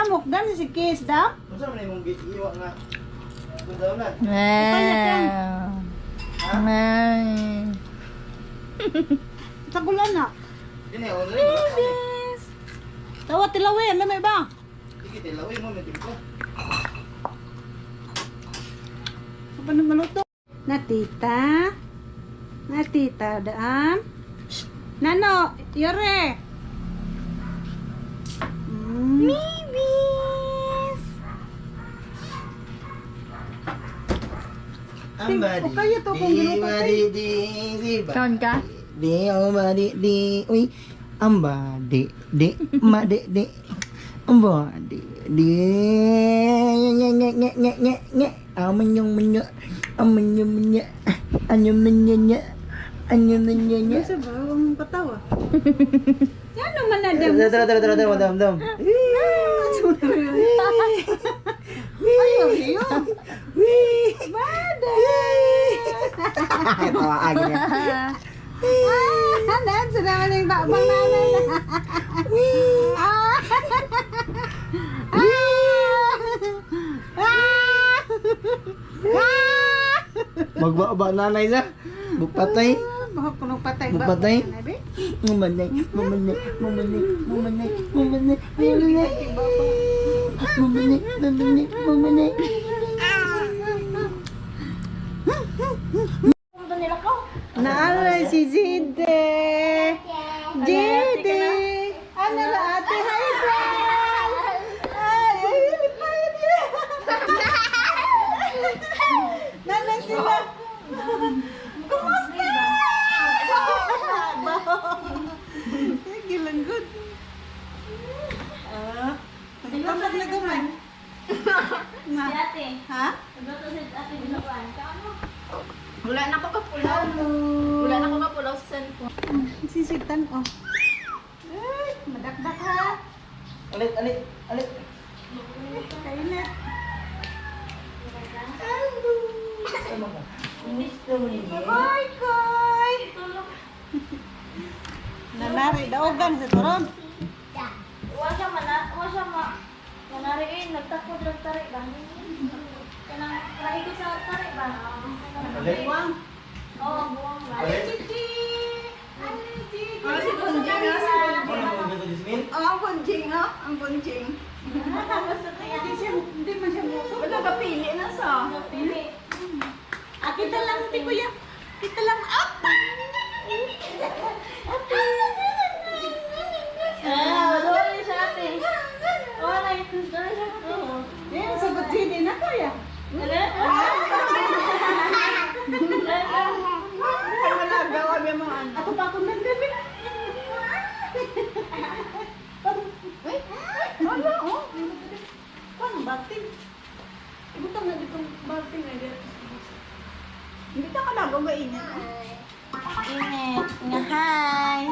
Damok dam si Kiss dam. Unsa man imong giiwa nga? Kundaw na. Sa gulan na. Dili ono rin. Tawa tilawi, alam mo ba? Sige, tilawi mo may timpla. Paano maluto? Natita. Natita dam. Shh. Nano, yore. Babies. Ang O kaya to kung giluto di di di ba. Kaon ka? Di o ba di di uy. Amba di di ma di di. Amba di di nye nye nye nye nye nye. Amanyong menyo. Amanyong menyo. Anyong menyo nye. Anyong menyo nye. Ano ba ang patawa? Yan naman na dam. Tara tara tara tara dam dam. Ayaw, ayaw. Bada. Tawa agad. Ah, nanso naman yung babang nanay. Ah. Ah. Ah. Ah. Magbaba nanay sa. Bupatay. Baka kunong patay ba? Mapatay? Nanay, be? Mamanay, mamanay, mamanay, mamanay, mamanay, mamanay. Mamanay, mamanay, mamanay. Naalala si Jide. Jide. Ano la ate? Hi, girl. Ay, ay, lipayan niya. Nana sila. Kumusta? Gilanggod. Ah, nagtambag na gamay. Na. Si ate. Ha? Nagluto si ate binuan. Wala na ko kapulaw. Wala na ko kapulaw sa cellphone. Sisitan, oh. Ay, madakdak ha. Alit, alit, alit. Kainit. Bye, Koy! Nanari, daogan sa turon. Wa siya mana, wa siya ma. Manari eh, nagtakod lang tari ba? Kanang nahigot sa tari ba? Alit. Buwang. Oo, buwang ba? Alit. Chichi! Ali, Chichi! Ah, si Bunjing, ah, si Ano mo gusto, Jasmine? Oh, ang bunjing, oh. Ang bunjing. Hindi siya, hindi man siya muso. Wala ka pili na sa. Pili. Ah, kita lang, ti kuya. Kita lang, up! Ah, wala siya ate. Wala, ito siya ate. Yan, sagot Jide na kuya. Wala. Ay, wala. Gawa mo mga ano. Ako pa akong nagdabi. Wala, oh. Paano bating? Ibutang na ditong bating ay dito. Hindi ka kalagaw ga init. Init. Nga, hi.